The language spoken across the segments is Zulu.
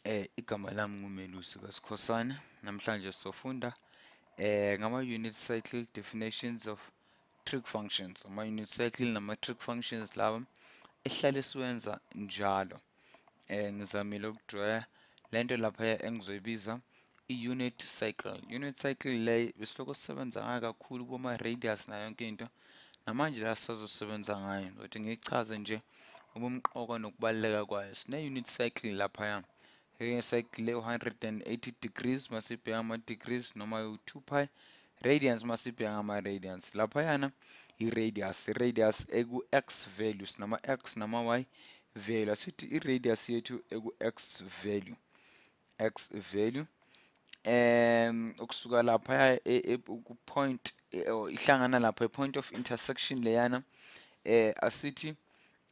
Igama lami nguMelusi kaSikhosana. Namhlanje sizofunda ngama-unit cycle definitions of trig functions. Ama-unit cycle nama-trig functions lawa esihlale siwenza njalo. Ngizamile ukudrowa lento lapha engizoyibiza i-unit cycle. Unit cycle le besilokhu sisebenza ngayo kakhulu kuma-radius nayo yonke into. Namanje la sisazosebenza ngayo. Ngizothi ngiyichaze nje ubumqoka nokubaluleka kwayo. Sine-unit cycle laphaya. Cycle le 180 degrees masibheka ama-degrees, noma u-2 pi radians masibheka ama-radians. Laphayana i-radius, i-radius eku-x values nama x nama y value. Asithi i-radius yethu eku-x value, x value ukusuka lapha ku-point ihlangana lapha point of intersection leyana, asithi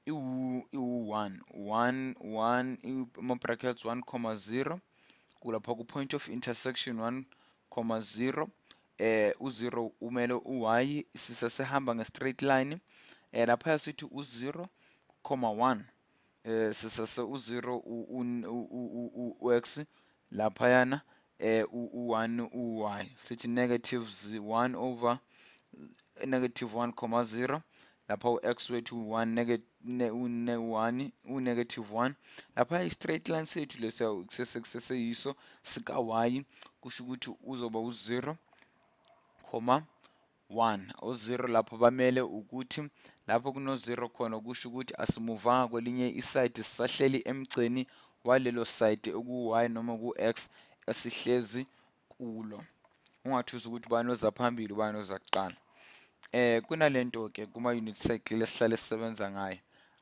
iwu 1 1 1 ama brackets 1,0 kulapha ku point of intersection 1,0. U0 umele u-y, sisasehamba nge-straight line. Lapha sithi u0,1, sisase u0 u-x laphayana, u1 u-y, sithi negative 1 over negative 1,0. Lapha u-x wethu 1 negative 1 u-negative 1. Lapha i-straight line sethu lesiya kuseseyiso sika-y, kusho ukuthi uzoba u-0,1. U-0 lapho bamele ukuthi lapho kuno-0 khona kusho ukuthi asimuvanga kwelinye isayidi, sisahleli emgceni walelo side oku-y noma ku-x esihlezi kulo. Ungathusi ukuthi ubani oza phambili, ubani oza kuqala. Kunalento ke kuma unit cycle esihlale sisebenza ngayo,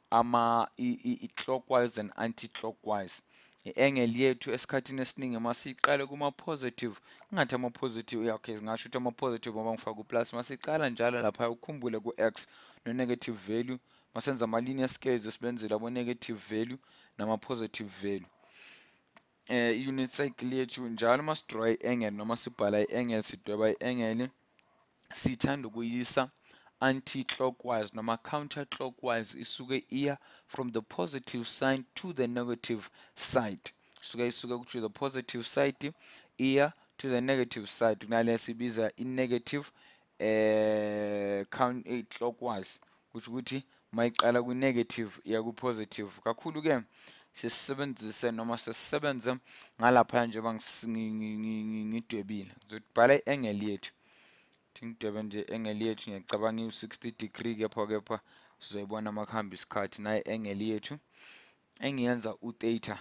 ama i-clockwise and anti-clockwise. I-angle yethu esikhathini esiningi masiyiqale kuma-positive, ngathi ama-positive, yeah, okay, ngingasho ukuthi ama-positive ngoba ngifaka u-plus. Masiqala njalo lapha ukhumbule ku-x no-negative value, masenza ama-linear scales esibenzile abo-negative value nama-positive value. I-unit cycle yethu njalo masidraw i-angle noma sibhala i-angle, sidweba i-angle, sithanda ukuyisa anti-clockwise noma counter-clockwise, isuke iya from the positive sign to the negative side, isuke isuke to the positive side iya to the negative side, kunale sibiza i-negative count clockwise, kusho ukuthi mayiqala ku-negative iya ku-positive. Kakhulu ke sisebenzise noma sesisebenze ngalapha njengoba ngidwebile. Ngizobhala i-angle yethu, ngidwebe nje angle yethu, ngiyacabanga iwu-60 degree, kepha sizoyibona makuhamba isikhathi. Nayi angle yethu engiyenza u-theta,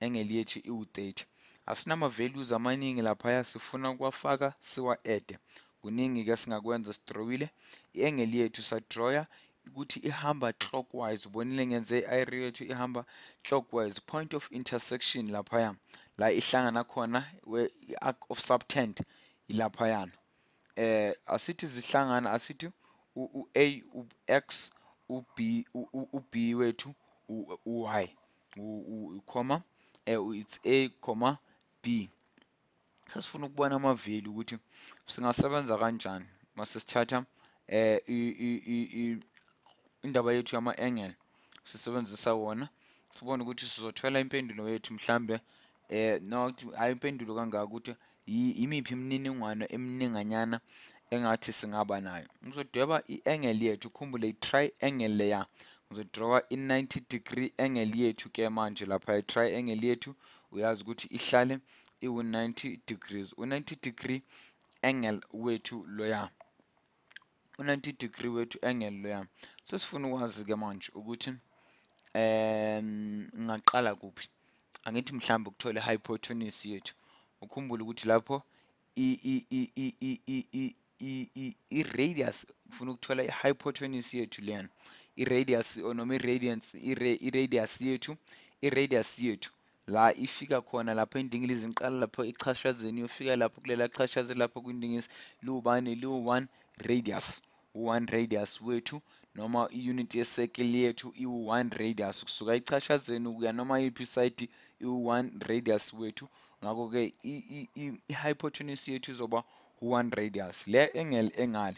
angle yethu iwu-theta. Asinama values amaningi laphaya, sifuna ukuwafaka siwa-add. Kuningi ke singakwenza, sidrowile i-angle yethu, sadroya ukuthi ihamba clockwise. Ubonile ngenze i-arrow yethu ihamba clockwise. Point of intersection laphaya la ihlangana khona, i-arc of subtend ilaphayana. Asithi zihlangana, asithi u-A u-X, u-B u-B wethu u-Y, u comma, it's A comma B. Sesifuna ukubona ama-value ukuthi singasebenza kanjani mase sithatha indaba yethu yama-angle sisebenzisa wona, sibone ukuthi sizothola impendulo yethu mhlambe, not hayi impendulo kangaka, ukuthi imiphi imininingwane emininganyana engathi singaba nayo. Ngizodweba i-angle yethu, ukhumbule i-triangle leya. Ngizodrawa i-90 degree angle yethu ke manje lapha. I-triangle yethu uyazi ukuthi ihlale iwu-90 degrees. U-90 degree angle wethu loya, u-90 degree wethu angle loya. Sesifuna ukwazi ke manje ukuthi ngingaqala kuphi. Angithi mhlawumbe ukuthola i-hypotenuse yethu, ukhumbule ukuthi lapho i-radius, ufuna ukuthola i-hypotenuse yethu leyana, i-radius noma i-radiance, i-radius yethu, i-radius yethu la ifika khona lapho indingilizi iqala lapho ichashazeni iyofika lapho kulela chashazi lapho kwindingilizi liwubani, liwu-1 radius, u-1 radius wethu noma i-unit ye-circle yethu iwu-1 radius kusuka ichashazeni ukuya noma yiphi isayidi, iwu-1 radius wethu. Ngakho-ke i-hypotenuse yethu izoba u-1 radius. Le angle engale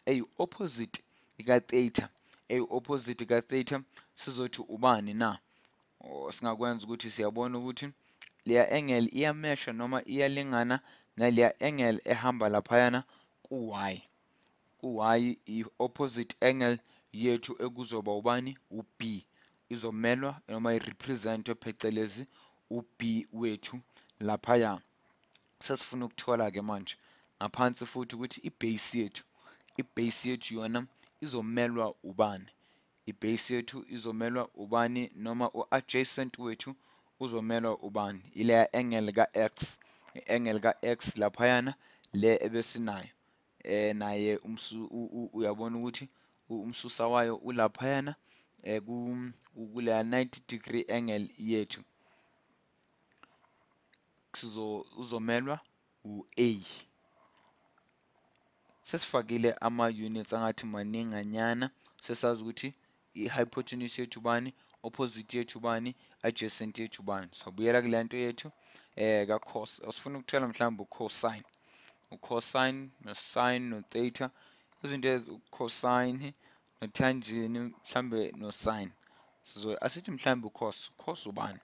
eyi-opposite ika-theta, eyi-opposite ka-theta sizothi ubani na? Singakwenza ukuthi siyabona ukuthi leya angle iyamesha noma iyalingana naleya angle ehamba laphayana ku-y. Ku-y i-opposite angle yethu ekuzoba ubani? U-B. Izomelwa noma i-representwe phecelezi u-B wethu laphaya. Sesifuna ukuthola-ke manje ngaphansi futhi ukuthi i-base yethu yona izomelwa ubani? I-base yethu izomelwa ubani noma u-adjacent wethu uzomelwa ubani? Ileya angle ka-x, i-angle ka-x laphayana le ebesinayo. Naye uyabona ukuthi umsusa wayo ulaphayana kuleya 90 degree angle yethu. Uzomelwa u-A. Sesifakile ama-units angathi maninganyana, sesazi ukuthi i-hypotenuse yethu bani, opposite yethu bani, adjacent yethu bani. Sobuyela kule nto yethu ka-cos. Asifuna ukuthola mhlawumbe u-cosine, u-cosine no-sine no-theta, izinto cosine no-tangent mhlambe no-sine. So asithi mhlambe u-cos, cos ubani?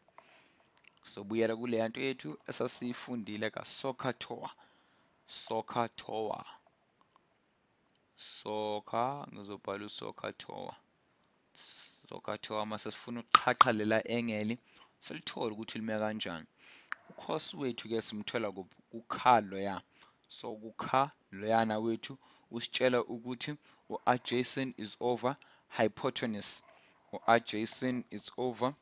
Sobuyela kule nto yethu esasiyifundile ka-SOHCAHTOA. SOHCAHTOA. SOHCA, ngizobhala u-SOHCAHTOA. SOHCAHTOA mase sifuna ukuqhaqha lela angle silithole ukuthi lime kanjani. U-cos wethu ke simthola ku-car loya. So ku-car loyana wethu usitshela ukuthi u-adjacent is over hypotenuse. U-adjacent is over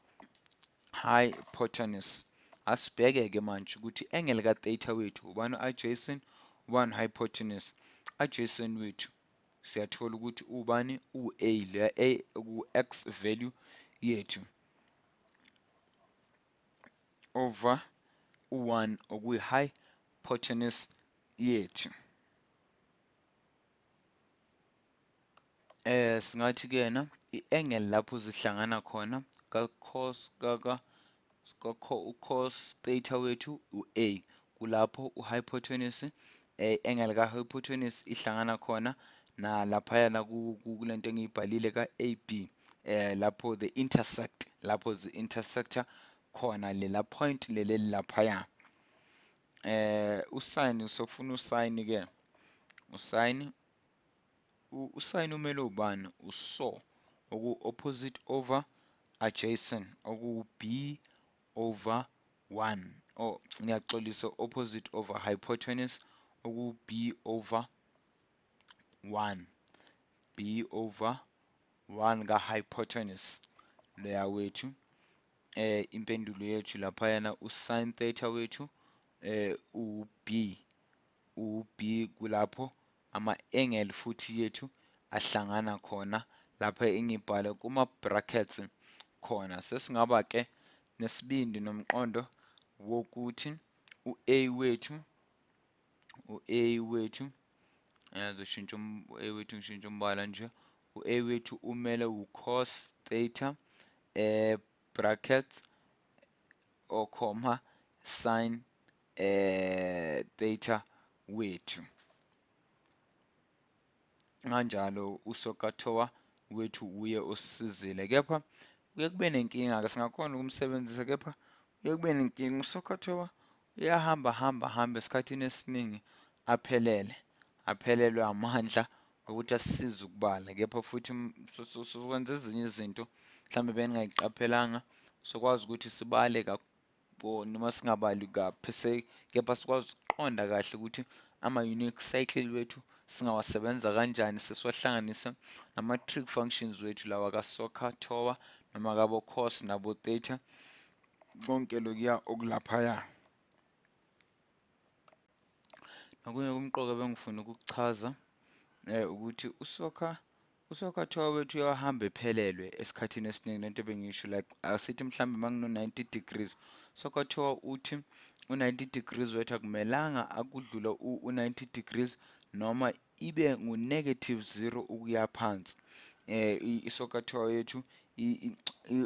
hypotenuse. Asibheke ke manje ukuthi angle ka theta wethu ubani adjacent, ubani hypotenuse. Adjacent wethu siyathola ukuthi ubani? U-A, leya A ku-x value yethu over u-1 okuyi-hypotenuse yethu. Singathi kuyena i-angle lapho zihlangana khona ka-cos ka-cos theta wethu u-A, kulapho u-hypotenuse angle ka-hypotenuse ihlangana khona na laphayana kulento engiyibhalile ka-AB, lapho the intersect, lapho the intersector khona lela point leli laphaya. Usine, sofuna usine ke, usine usine umele ubani? Uso oku opposite over adjacent oku B over 1. Oh, ngiyaxolisa, opposite over hypotenuse oku B over 1, B over 1 ka hypotenuse leya wethu. Impendulo yethu laphayana u-sin theta wethu u-B, u-B kulapho ama-angle futhi yethu ahlangana khona lapha engibhale kuma brackets khona. Sesingaba ke nesibindi nomqondo wokuthi u-A wethu, u-A wethu ngizoshintsha u-A wethu, ngishintsha umbala nje. U-A wethu umele u-cos theta brackets or comma sin theta wethu. Kanjalo uSOHCAHTOA wethu uye osizile, kepha kuye kube nenkinga ke, singakhona ukumsebenzisa kepha kuye kube nenkinga. USOHCAHTOA uyahamba hamba hamba esikhathini esiningi aphelele, aphelelwe amandla ukuthi asisize ukubala, kepha futhi sokwenza ezinye izinto mhlambe bengingayiqaphelanga, sokwazi ukuthi sibale noma singabali kaphese, kepha sikwazi ukuqonda kahle ukuthi ama-unique cycle wethu singawasebenza kanjani, sesiwahlanganisa nama-trig functions wethu lawa ka-SOHCAHTOA noma kabo-cos nabo-theta, konke lokuya okulaphaya. Nokunye kumqoka bengifuna ukukuchaza ukuthi uSOHCAHTOA wethu uyahamba ephelelwe esikhathini esiningi. Lento bengisho like asithi mhlambe mangino 90 degrees, SOHCAHTOA uthi u-90 degrees wethu akumelanga akudlula u-90 degrees noma ibe ngu-negative 0 ukuya phansi. I-SOHCAHTOA yethu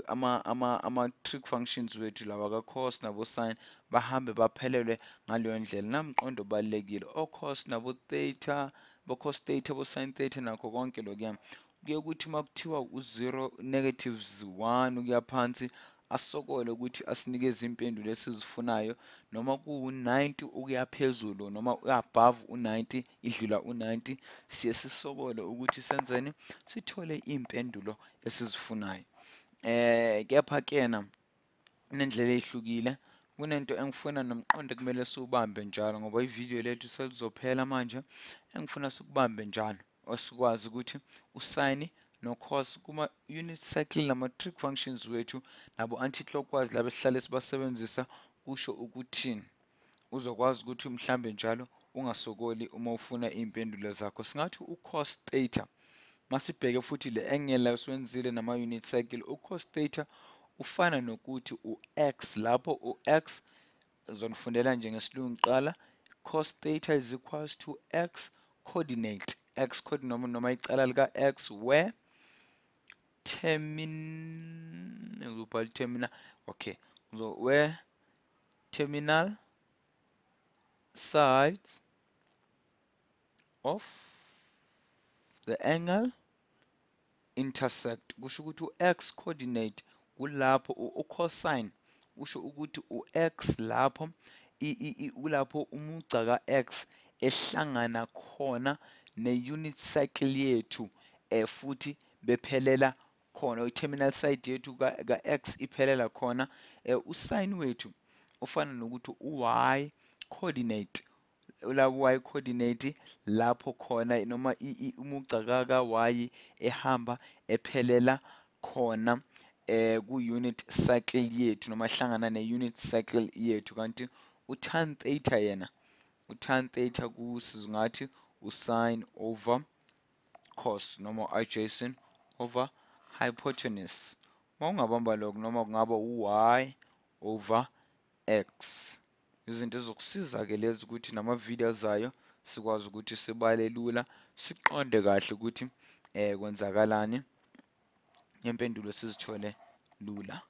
ama-trig functions wethu lawa ka-cos nabo-sin bahambe baphelelwe ngaleyo ndlela. Namqondo obalulekile, o-cos nabo-theta, bo-cos theta, bo-sin theta nakho konke lokuya kuye kuthi uma kuthiwa u-0 negatives 1 ukuya phansi asokole ukuthi asinikeze impendulo esizifunayo, noma ku-90 ukuya phezulu noma above u-90, idlula u-90, siye sisokole ukuthi senzeni, sithole iy'mpendulo esizifunayo. Kepha kena kunendlela ehlukile, kunento engifuna nomqondo kumele siwubambe njalo, ngoba ividiyo lethu selizophela manje. Engifuna sikubambe njalo osikwazi ukuthi usayini no-cos kuma-unit cycle nama-trig functions wethu nabo anti-clockwise laba esihlale sibasebenzisa kusho ukuthini. Uzokwazi ukuthi mhlambe njalo ungasokoli uma ufuna iy'mpendulo zakho. Singathi u-cos theta, masibheke futhi le angle esiwenzile nama-unit cycle, u-cos theta ufana nokuthi u-x, lapho u-x zonifundela nje ngesilungu kuqala, cos theta is equals to x coordinate, x coordinate noma icala lika x where terminal, okay, so where terminal sides of the angle intersect. Kusho ukuthi u-x coordinate kulapho u-cosine usho ukuthi u-x lapho ulapho umugca ka-x ehlangana khona ne-unit cycle yethu, futhi bephelela khona i-terminal side yethu ka-x iphelela khona. Usine wethu ufana nokuthi u-y coordinate, la y coordinate lapho khona noma umugca ka-y ehamba ephelela khona ku-unit cycle yethu noma hlangana ne-unit cycle yethu. Kanti u-tan theta yena, u-tan theta kusizingathi u-sin over cos noma adjacent over hypotenuse. Uma ungabamba lokho noma kungaba u-y over x. Izinto ezokusiza-ke lezi ukuthi nama-video azayo sikwazi ukuthi sibale lula, siqonde kahle ukuthi kwenzakalani, impendulo sizithole lula.